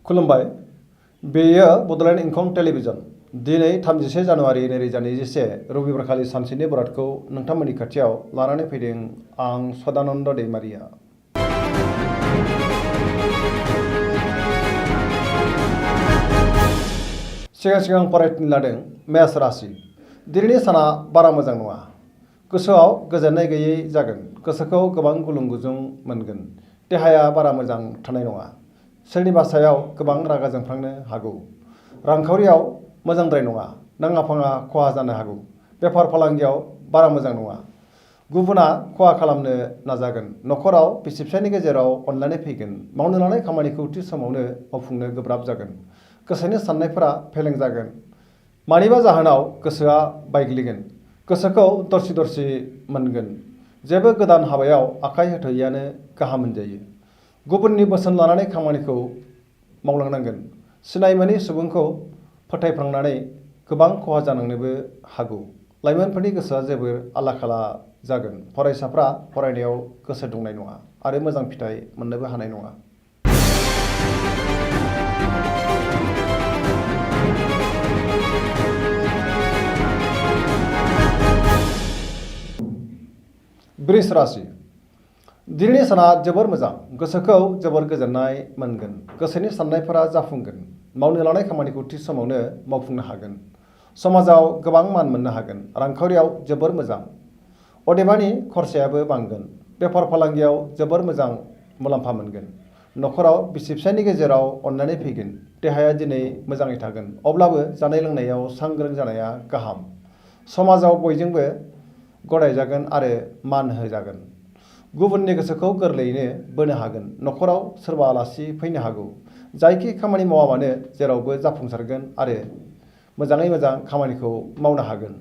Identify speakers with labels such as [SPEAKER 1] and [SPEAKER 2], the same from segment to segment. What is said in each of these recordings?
[SPEAKER 1] खुलुमबाय। बेयो बड'लेण्ड इंखं टेलिभिजन। दिनै 31 जानुवारि 2021 रबिबारखालि सानसेनि बरादखौ नोंथांमोननि खाथियाव लानानै फैदों आं सदानन्द दैमारिया। सिगां फरायथिनो लादों मेष राशि। दिनैनि साना बारा मोजां नङा। गोसोआव गोजोननाय गैयै जागोन। गोसोखौ गोबां गुलुं गुजुं मोनगोन। देहाया बारा मोजां थानाय नङा। सोरनिबा सायाव गोबां रागा जोंफ्लांनो हागौ। रांखावरियाव मोजांद्राय नङा। नाङा फाङा खहा जानो हागौ। बेफार फालांगियाव बारा मोजां नङा। गुबुना खहा खालामनो नाजागोन। न'खराव बिसि फिसायनि गेजेराव अनलायनाय फैगोन। मावनो लानाय खामानिखौ थि समावनो मावफुंनो गोब्राब जागोन। गोसोनि साननायफोरा फेलें जागोन। मानिबा जाहोनाव गोसोआ बायग्लिगोन। गोसोखौ दरसि दरसि मोनगोन। जेबो गोदान हाबायाव आखाइ होथ'यैआनो गाहाम होनजायो। गुबुननि बोसोन लानानै खामानिखौ मावलांनांगोन। सिनाय मोनै सुबुंखौ फोथायफ्लांनानै गोबां खहा जानांनोबो हागौ। लाइमोनफोरनि गोसोआ जोबोर आला-खाला जागोन। फरायसाफ्रा फरायनायाव गोसो दुंनाय नङा आरो मोजां फिथाइ मोननोबो हानाय नङा। वृष राशि। दिनैनि साना जोबोर मोजां। गोसोखौ जोबोर गोजोननाय मोनगोन। गोसोनि साननायफोरा जाफुंगोन। मावनो लानाय खामानिखौ थि समावनो मावफुंनो हागोन। समाजाव गोबां मान मोननो हागोन। रांखावरियाव जोबोर मोजां। अदेबानि खरसायाबो बांगोन। बेफार फालांगियाव जोबोर मोजां मुलाम्फा मोनगोन। न'खराव बिसि फिसायनि गेजेराव अनलायनाय फैगोन। देहाया दिनै मोजाङै थागोन। अब्लाबो जानाय लोंनायाव सांग्रां जानाया गाहाम। समाजाव बयजोंबो गनायजागोन आरो मान होजागोन। गुबुननि गोसोखौ गोरलैयैनो बोनो हागोन। न'खराव सोरबा आलासि फैनो हागौ। जायखि खामानि मावा मानो जेरावबो जाफुंसारगोन आरो मोजाङै मोजां खामानिखौ मावनो हागोन।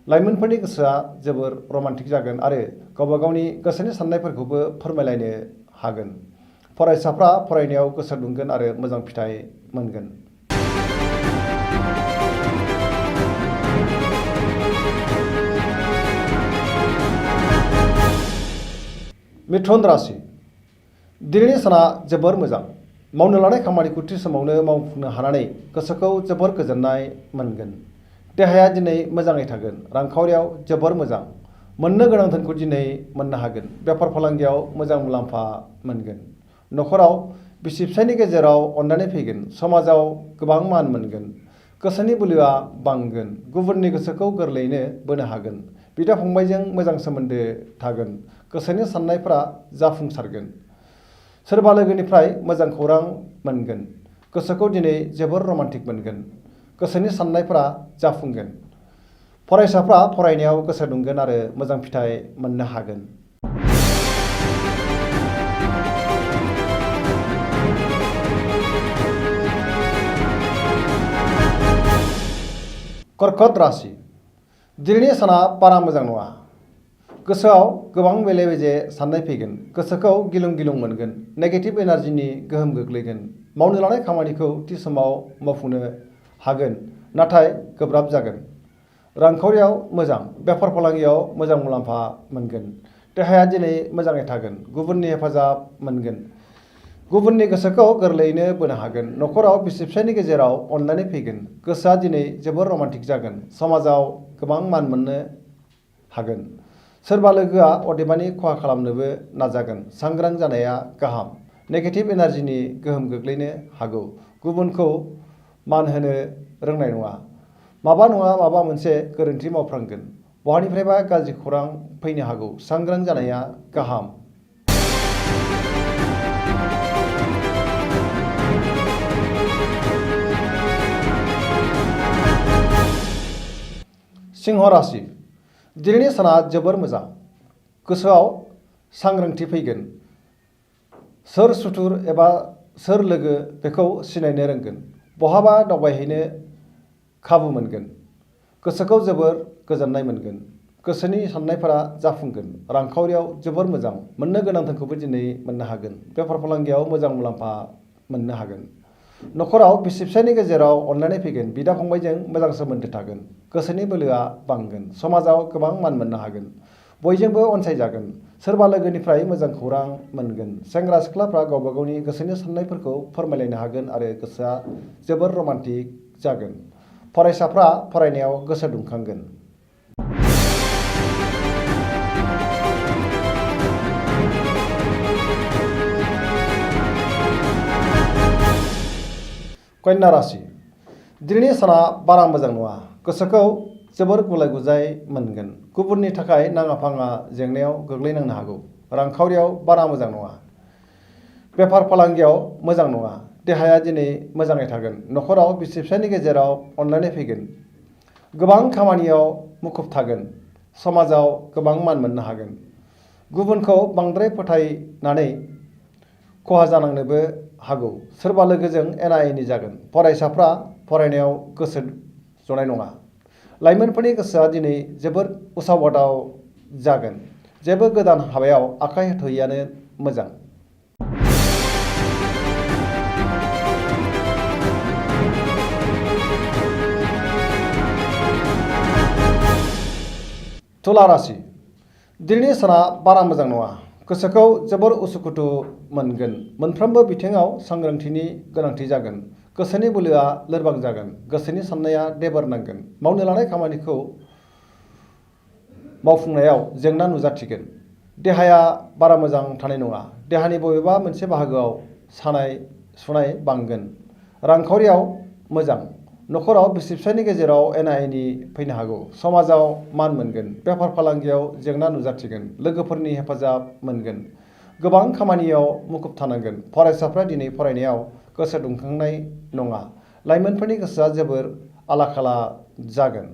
[SPEAKER 1] लाइमोनफोरनि गोसोआ जोबोर रमान्टिक जागोन आरो गावबा गावनि गोसोनि साननायफोरखौबो फोरमायलायनो हागोन। फरायसाफ्रा फरायनायाव गोसो दुंगोन आरो मोजां फिथाइ मोनगोन। मिथुन राशि। दिनैनि साना जोबोर मोजां। मावनो लानाय खामानिखौ थि समावनो मावफुंनो हानानै गोसोखौ जोबोर गोजोननाय मोनगोन। देहाया दिनै मोजाङै थागोन। रांखावरियाव जोबोर मोजां। मोननो गोनां धोनखौ दिनै मोननो हागोन। बेफार फालांगियाव मोजां मुलाम्फा मोनगोन। न'खराव बिसि फिसायनि गेजेराव अनलायनाय फैगोन। समाजाव गोबां मान मोनगोन। गोसोनि बोलोआ बांगोन। गुबुननि गोसोखौ गोरलैयैनो बोनो हागोन। बिदा फंबायजों मोजां सोमोन्दो थागोन। गोसोनि साननायफोरा जाफुंसारगोन। सोरबा लोगोनिफ्राय मोजां खौरां मोनगोन। गोसोखौ दिनै जोबोर रमान्टिक मोनगोन। गोसोनि साननायफोरा जाफुंगोन। फरायसाफ्रा फरायनायाव गोसो दुंगोन आरो मोजां फिथाइ मोननो हागोन। कर्कट राशि। दिनैनि साना बारा मोजां नङा। गोसोआव गोबां बेले बेजे साननाय फैगोन। गोसोखौ गिलुं गिलुं मोनगोन। नेगेटिभ एनार्जिनि गोहोम गोग्लैगोन। मावनो लानाय खामानिखौ थि समाव मावफुंनो हागोन नाथाय गोब्राब जागोन। रांखावरियाव मोजां। बेफार फालांगियाव मोजां मुलाम्फा मोनगोन। देहाया दिनै मोजाङै थागोन। गुबुननि हेफाजाब मोनगोन। गुबुननि गोसोखौ गोरलैयैनो बोनो हागोन। न'खराव बिसि फिसायनि गेजेराव अनलायनाय फैगोन। गोसोआ दिनै जोबोर रमान्टिक जागोन। समाजाव गोबां मान मोननो हागोन। सोरबा लोगोआ अदेबानि खहा खालामनोबो नाजागोन। सांग्रां जानाया गाहाम। नेगेटिभ एनार्जिनि गोहोम गोग्लैनो हागौ। गुबुनखौ मान होनो रोंनाय नङा। माबा नङा माबा मोनसे गोरोन्थि मावफ्लांगोन। बहानिफ्रायबा गाज्रि खौरां फैनो हागौ। सांग्रां जानाया गाहाम। सिंह राशि। दिनैनि साना जोबोर मोजां। गोसोआव सांग्रांथि फैगोन। सोर सुथुर एबा सोर लोगो बेखौ सिनायनो रोंगोन। बहाबा दावबायहैनो खाबु मोनगोन। गोसोखौ जोबोर गोजोननाय मोनगोन। गोसोनि साननायफोरा जाफुंगोन। रांखावरियाव जोबोर मोजां। मोननो गोनां धोनखौबो दिनै मोननो हागोन। बेफार फालांगियाव मोजां मुलाम्फा मोननो हागोन। न'खराव बिसि फिसायनि गेजेराव अनलायनाय फैगोन। बिदा फंबायजों मोजां सोमोन्दो थागोन। गोसोनि बोलोआ बांगोन। समाजाव गोबां मान मोननो हागोन। बयजोंबो अनसायजागोन। सोरबा लोगोनिफ्राय मोजां खौरां मोनगोन। सेंग्रा सिख्लाफ्रा गावबा गावनि गोसोनि साननायफोरखौ फोरमायलायनो हागोन आरो गोसोआ जोबोर रमान्टिक जागोन। फरायसाफ्रा फरायनायाव गोसो दुंखांगोन। कन्या राशि दिनैनि साना बारा मोजां नङा। गोसोखौ जोबोर गुलाय गुजाय मोनगोन। गुबुननि थाखाय नाङा फाङा जेंनायाव गोग्लैनांनो हागौ। रांखावरियाव बारा मोजां नङा। बेफार फालांगियाव मोजां नङा। देहाया दिनै मोजाङै थागोन। नखराव बिसि फिसायनि गेजेराव अनलायनाय फैगोन। गोबां खामानियाव मुखुब थागोन। समाजाव गोबां मान मोननो हागोन। गुबुनखौ बांद्राय फोथायनानै खहा जानांनोबो हागौ। सोरबा लोगोजों एना एनि जागोन। फरायसाफ्रा फरायनायाव गोसो जनाय नङा। लाइमोनफोरनि गोसोआ दिनै जोबोर उसाव बादाव जागोन। जेबो गोदान हाबायाव आखाइ होथ'यैआनो मोजां। तुला राशि दिनैनि साना बारा मोजां नङा। गोसोखौ जोबोर उसुखुथु मोनगोन। मोनफ्रोमबो बिथिङाव सांग्रांथिनि गोनांथि जागोन। गोसोनि बोलोआ लोरबां जागोन। गोसोनि साननाया देबोर नांगोन। मावनो लानाय खामानिखौ मावफुंनायाव जेंना नुजाथिगोन। देहाया बारा मोजां थानाय नङा। देहानि बबेबा मोनसे बाहागोआव सानाय सुनाय बांगोन। रांखावरियाव मोजां। नखराव बिसि फिसायनि गेजेराव एना एनि फैनो हागौ। समाजाव मान मोनगोन। बेफार फालांगियाव जेंना नुजाथिगोन। लोगोफोरनि हेफाजाब मोनगोन। गोबां खामानियाव मुखुब थानांगोन। फरायसाफ्रा दिनै फरायनायाव गोसो दुंखांनाय नङा। लाइमोनफोरनि गोसोआ जोबोर आला खाला जागोन।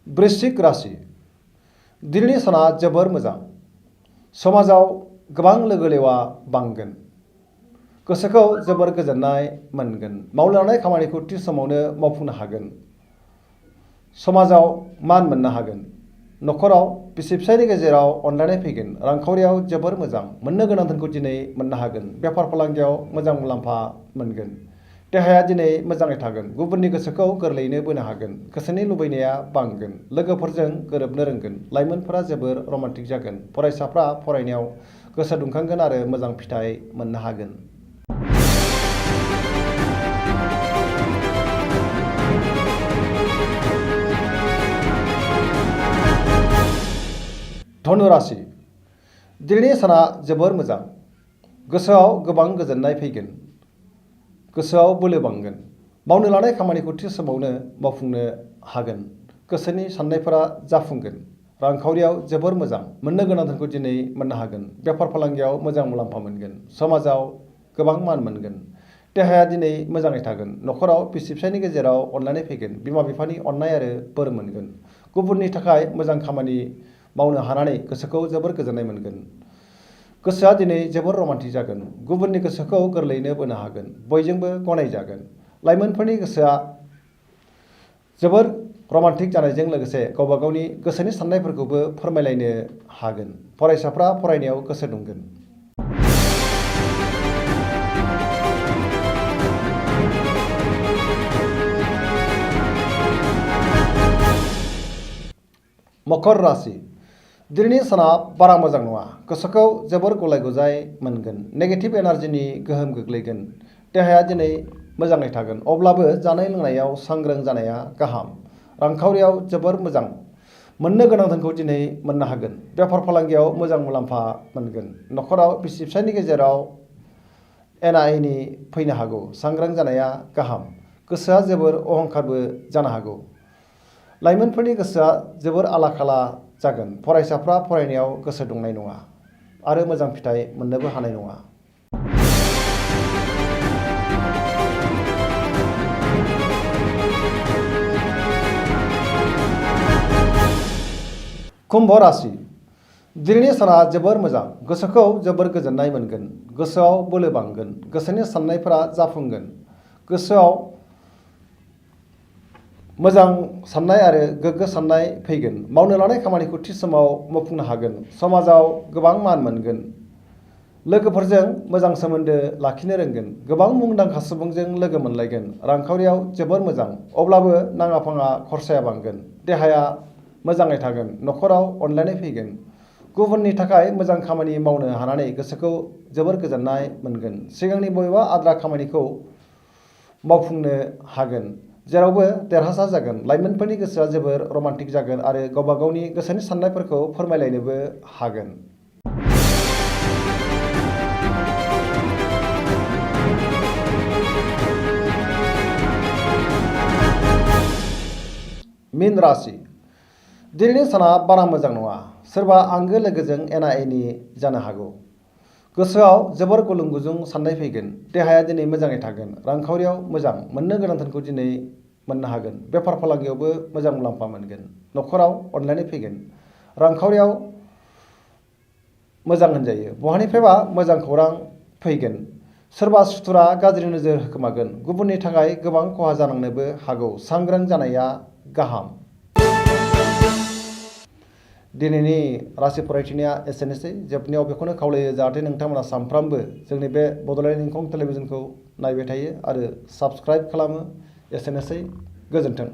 [SPEAKER 1] वृश्चिक राशि दिनैनि साना जोबोर मोजां। समाजाव गोबां लोगो लेवा बांगोन। गोसोखौ जोबोर गोजोननाय मोनगोन। मावनो लानाय खामानिखौ थि समावनो मावफुंनो हागोन। समाजाव मान मोननो हागोन। नखराव बिसि फिसायनि गेजेराव अनलायनाय फैगोन। रांखावरियाव जोबोर मोजां। मोननो गोनां धोनखौ दिनै मोननो हागोन। बेफार फालांगियाव मोजां मुलाम्फा मोनगोन। देहाया दिनै मोजाङै थागोन। गुबुननि गोसोखौ गोरलैयैनो बोनो हागोन। गोसोनि लुबैनाया बांगोन। लोगोफोरजों गोरोबनो रोंगोन। लाइमोनफोरा जोबोर रमान्टिक जागोन। फरायसाफ्रा फरायनायाव गोसो दुंखांगोन आरो मोजां फिथाइ मोननो हागोन। धनु राशि दिनैनि साना जोबोर मोजां। गोसोआव गोबां गोजोननाय फैगोन। गोसोआव बोलो बांगोन। मावनो लानाय खामानिखौ थि समावनो मावफुंनो हागोन। गोसोनि साननायफोरा जाफुंगोन। रांखावरियाव जोबोर मोजां। मोननो गोनां धोनखौ दिनै मोननो हागोन। बेफार फालांगियाव मोजां मुलाम्फा मोनगोन। समाजाव गोबां मान मोनगोन। देहाया दिनै मोजाङै थागोन। नखराव बिसि फिसायनि गेजेराव अनलायनाय फैगोन। बिमा बिफानि अननाय आरो बोर मोनगोन। गुबुननि थाखाय मोजां खामानि मावनो हानानै गोसोखौ जोबोर गोजोननाय मोनगोन। गोसोआ दिनै जोबोर रमान्टिक जागोन। गुबुननि गोसोखौ गोरलैयैनो बोनो हागोन। बयजोंबो गनायजागोन। लाइमोनफोरनि गोसोआ जोबोर रमान्टिक जानायजों लोगोसे गावबा गावनि गोसोनि साननायफोरखौबो फोरमायलायनो हागोन। फरायसाफ्रा फरायनायाव गोसो दुंगोन। मकर राशि दिनैनि साना बारा मोजां नङा। गोसोखौ जोबोर गुलाय गुजाय मोनगोन। नेगेटिभ एनार्जिनि गोहोम गोग्लैगोन। देहाया दिनै मोजाङै थागोन। अब्लाबो जानाय लोंनायाव सांग्रां जानाया गाहाम। रांखावरियाव जोबोर मोजां। मोननो गोनां धोनखौ दिनै मोननो हागोन। बेफार फालांगियाव मोजां मुलाम्फा मोनगोन। नखराव बिसि फिसायनि गेजेराव एना एनि फैनो हागौ। सांग्रां जानाया गाहाम। गोसोआ जोबोर अहंकारबो जानो हागौ। लाइमोनफोरनि गोसोआ जोबोर आला खाला जागोन। फरायसाफ्रा फरायनायाव गोसो दुंनाय नङा आरो मोजां फिथाइ मोननोबो हानाय नङा। कुम्भ राशि दिनैनि साना जोबोर मोजां। गोसोखौ जोबोर गोजोननाय मोनगोन। गोसोआव बोलो बांगोन। गोसोनि साननायफोरा जाफुंगोन। गोसोआव मोजां साननाय आरो गोग्गो साननाय फैगोन। मावनो लानाय खामानिखौ थि समाव मावफुंनो हागोन। समाजाव गोबां मान मोनगोन। लोगोफोरजों मोजां सोमोन्दो लाखिनो रोंगोन। गोबां मुंदांखा सुबुंजों लोगो मोनलायगोन। रांखावरियाव जोबोर मोजां, अब्लाबो नाङा फाङा खरसाया बांगोन। देहाया मोजाङै थागोन। न'खराव अनलायनाय फैगोन। गुबुननि थाखाय मोजां खामानि मावनो हानानै गोसोखौ जोबोर गोजोननाय मोनगोन। सिगांनि बबेबा आद्रा खामानिखौ मावफुंनो हागोन। जेरावबो देरहासार जागोन। लाइमोनफोरनि गोसोआ जोबोर रमान्टिक जागोन आरो गावबा गावनि गोसोनि साननायफोरखौ फोरमायलायनोबो हागोन। मीन राशि दिनैनि साना बारा मोजां नङा। सोरबा आंगो लोगोजों एना एनि जानो हागौ। गोसोआव जोबोर गुलुं गुजुं साननाय फैगोन। देहाया दिनै मोजाङै थागोन। रांखावरियाव मोजां, मोननो गोनां धोनखौ दिनै मोननो हागोन। बेफार फालांगियावबो मोजां मुलाम्फा मोनगोन। न'खराव अनलायनाय फैगोन। रांखावरियाव मोजां होनजायो। बहानिफ्रायबा मोजां खौरां फैगोन। सोरबा सुथुरा गाज्रि नोजोर होखोमागोन। गुबुननि थाखाय गोबां खहा जानांनोबो हागौ। सांग्रां जानाया गाहाम। दिनैनि राशि फरायथिनाया एसेनोसै। जोबनायाव बेखौनो खावलायो जाहाथे नोंथांमोना सानफ्रामबो जोंनि बे बड'लेण्ड इंखं टेलिभिजनखौ नायबाय थायो आरो साबस्क्राइब खालामो। एसेनोसै, गोजोन्थों।